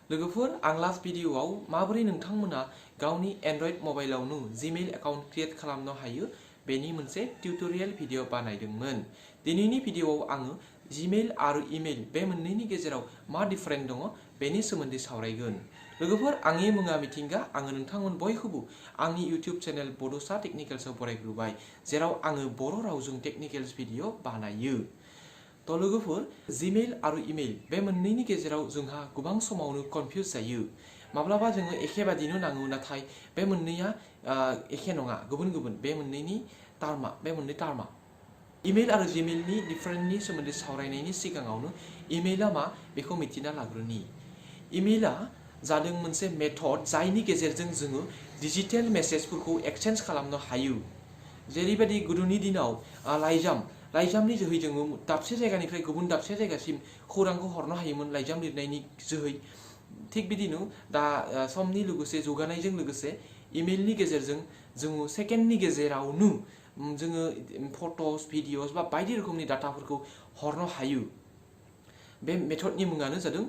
लोगोफोर आं लास्ट भिडियोआव माबोरै नोंथांमोना गावनि एन्ड्रइड मबाइलावनो जीमेल एकाउन्ट क्रिएट खालामनो हायो बेनि मोनसे टिउटोरियेल भिडियो बानायदोंमोन। दिनैनि भिडियोआव आङो जीमेल आरो इमेल बे मोननैनि गेजेराव मा डिफारेन्स दङ बेनि सोमोन्दै सावरायगोन। लोगोफोर आंनि मुङा मिथिंगा आङो नोंथांमोन बयखौबो आंनि इउटिउब चेनेल बड'सा टेक्निकेल्सआव बरायग्रोबाय जेराव आङो बर' रावजों टेक्निकेल्स भिडियो बानायो। तो लोगोफोर जीमेल आरो इमेल बे मोननैनि गेजेराव जोंहा गोबां समावनो कनफ्यूज जायो। माब्लाबा जोङो एखे बादिनो नाङो नाथाय बे मोननैया एखे नङा गुबुन गुबुन बे मोननै टार्मा इमेल आरो जीमेलनि डिफारेन्सनि सोमोन्दै सावरायनायनि सिगाङावनो इमेला मा बेखौ मिथिना लाग्रोनि। इमेला जादों मोनसे मेथड जायनि गेजेरजों जोङो डिजिटेल मेसेजफोरखौ एक्सचेन्ज खालामनो हायो। जेरैबायदि गोदोनि दिनाव लाइजामनि जोहै जोङो दाबसे जायगानिफ्राय गुबुन दाबसे जायगासिम खौरांखौ हरनो हायोमोन लाइजाम लिरनायनि जोहै। थिग बिदिनो दा समनि लोगोसे जौगानायजों लोगोसे इमेलनि गेजेरजों जोङो सेकेन्डनि गेजेरावनो जोङो फट'स भिडिअस बा बायदि रोखोमनि डाटाफोरखौ हरनो हायो। बे मेथडनि मुङानो जादों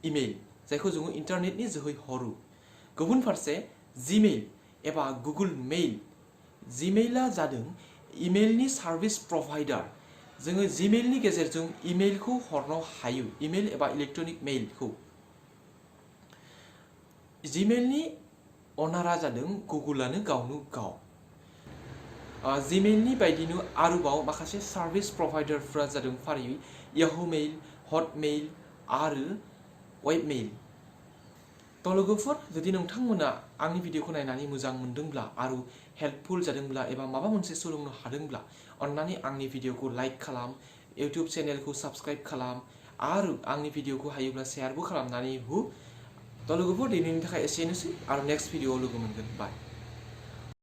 इमेल जायखौ जोङो इन्टारनेटनि जोहै हरो। गुबुन फारसे जीमेल एबा गुगोल मेल जीमेला जादों इमेलनि सार्भिस प्रभाइडार। जोङो जीमेलनि गेजेरजों इमेलखौ हरनो हायो इमेल एबा इलेक्ट्रनिक मेलखौ। जीमेलनि अनारा जादों गुगोलानो गावनो गाव। जीमेलनि बायदिनो आरोबाव माखासे सार्भिस प्रभाइडारफोरा जादों फारियै याहू मेल, हटमेल आरो वेबमेल। तो लोगोफोर जुदि नोंथांमोना आंनि भिडियोखौ नायनानै मोजां मोनदोंब्ला आरो हेल्पफुल जादोंब्ला एबा माबा मोनसे सोलोंनो हादोंब्ला अन्नानै आंनि भिडियोखौ लाइक खालाम, इउटिउब चेनेलखौ साबस्क्राइब खालाम आरो आंनि भिडियोखौ हायोब्ला शेयारबो खालामनानै हो। तो लोगोफोर दिनैनि थाखाय एसेनोसै आरो नेक्स्ट भिडियोआव लोगो मोनगोन। बाय।